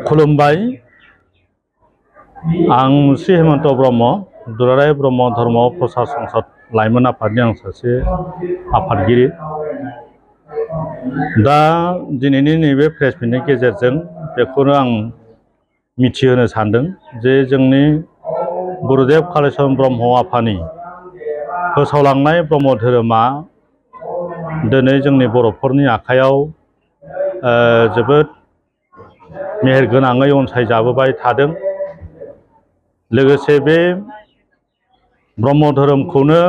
खुलुमबाय। आं श्री हेमन्त ब्रह्म, दुलाराय ब्रह्म धर्म प्रसार संसद लाइमोन आफादनि आं सासे आफादगिरि। दा दिनैनि नैबे प्रेस मिटनि गेजेरजों बेखौनो आं मिथिहोनो सानदों जे जोंनि गुरुदेव कालिचरण ब्रह्म आफानि फोसावलांनाय ब्रह्म धोरोमा दिनै जोंनि बर'फोरनि आखायाव जोबोद मेहेरगोनाङै अनसायजाबोबाय थादों। लोगोसे बे ब्रह्म धोरोमखौनो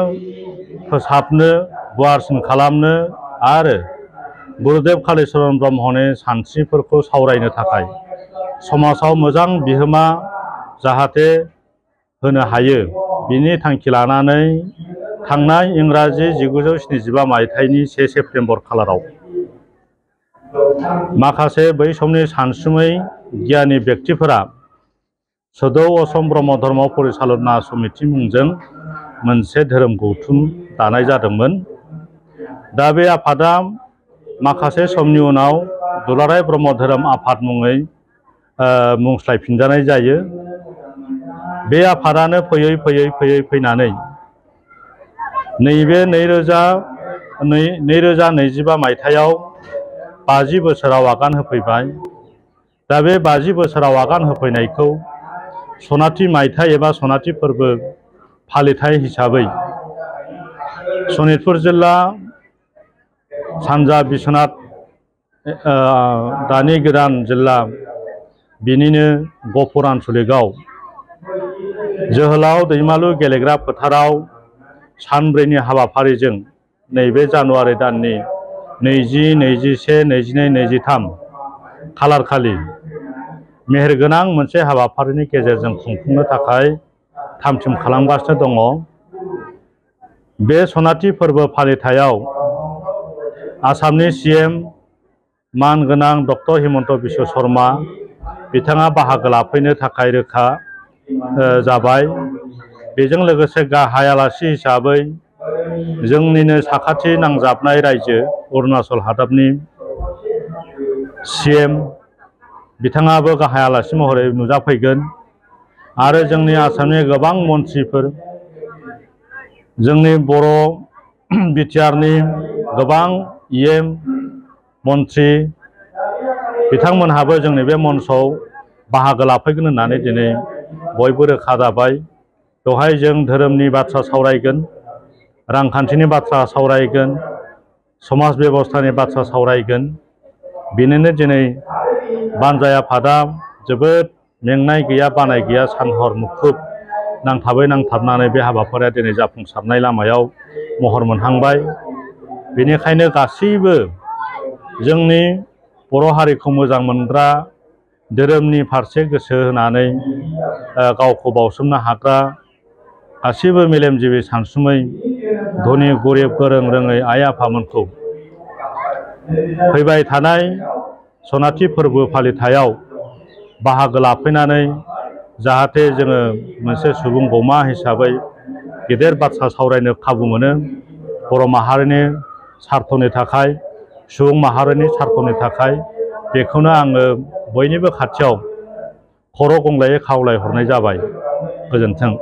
फोसाबनो, गुवारसिन खालामनो आरो गुरुदेव कालिचरण ब्रह्मनि सानस्रिफोरखौ सावरायनो थाखाय समाजाव मोजां बिहोमा जाहाथे होनो हायो, बिनि थांखि लानानै थांनाय इंराजि 1975 मायथाइनि 1 सेप्तेम्बर खालाराव माखासे बै समनि सानसुमै गियानि व्यक्तिफोरा सदौ असम ब्रह्म धर्म परिचालना समिति मुंजों मोनसे धोरोम गौथुम दानाय जादोंमोन। दा बे आफादा माखासे समनि उनाव दुलाराय ब्रह्म धोरोम आफाद मुङै मुंस्लायफिनजानाय जायो। बे आफादानो फैयै फैनानै नैबे 2025 मायथाइयाव 50 बोसोराव आगान होफैबाय। दा बे 50 बोसोराव आगान होफैनायखौ सनाथि मायथाइ एबा सनाथि फोरबो फालिथाय हिसाबै सनितपुर जिल्ला सानजा बिश्वनाथ दानि गोदान जिल्ला बिनिनो गहपुर आनसलिकआव जोहोलाव दैमालु गेलेग्रा फोथाराव सानब्रैनि हाबाफारिजों नैबे जानुवारि दाननि 20, 21, 22, 23 खालार खालि मेहेरगोनां मोनसे हाबाफारिनि गेजेरजों खुंफुंनो थाखाय थाम-थिम खालामगासिनो दङ। बे सनाथि फोरबो फालिथायाव आसामनि CM मानगोनां डक्टर हिमन्त बिश्व शर्मा बिथाङा बाहागो लाफैनो थाखाय रोखा जाबाय। बेजों लोगोसे गाहाय आलासि हिसाबै जोंनिनो साखाथि नांजाबनाय रायजो अरुणाचल हादाबनि CM बिथाङाबो गाहाय आलासि महरै नुजाफैगोन आरो जोंनि आसामनि गोबां मन्थ्रिफोर, जोंनि बर' बिटिआरनि गोबां EM मन्थ्रि बिथांमोनहाबो जोंनि बे मन्चआव बाहागो लाफैगोन होननानै दिनै बयबो रोखा जाबाय। बेवहाय जों धोरोमनि बाथ्रा सावरायगोन, रांखान्थिनि बाथ्रा सावरायगोन, समाज बेबस्थानि बाथ्रा सावरायगोन। बेनिनो दिनै बानजाय आफादा जोबोद मेंनाय गैया, बानाय गैया, सानहर मुखुब नांथाबनानै बे हाबाफारिया दिनै जाफुंसारनाय लामायाव महर मोनहांबाय। बेनिखायनो गासैबो जोंनि बर' हारिखौ मोजां मोनग्रा, धोरोमनि फारसे गोसो होनानै गावखौ बाउसोमनो हाग्रा गासैबो मेलेमजिबि सानसुमै धनि गरिब गोरों रोङै आइ आफामोनखौ फैबाय थानाय सनाथि फोरबो फालिथायाव बाहागो लाफैनानै जाहाथे जोङो मोनसे सुबुं गौमा हिसाबै गेदेर बाथ्रा सावरायनो खाबु मोनो। बर' माहारिनि सार्थनि थाखाय, सुबुं माहारिनि सार्थनि थाखाय, बेखौनो आङो बयनिबो खाथियाव खर' गंग्लायै खावलायहरनाय जाबाय। गोजोन्थों।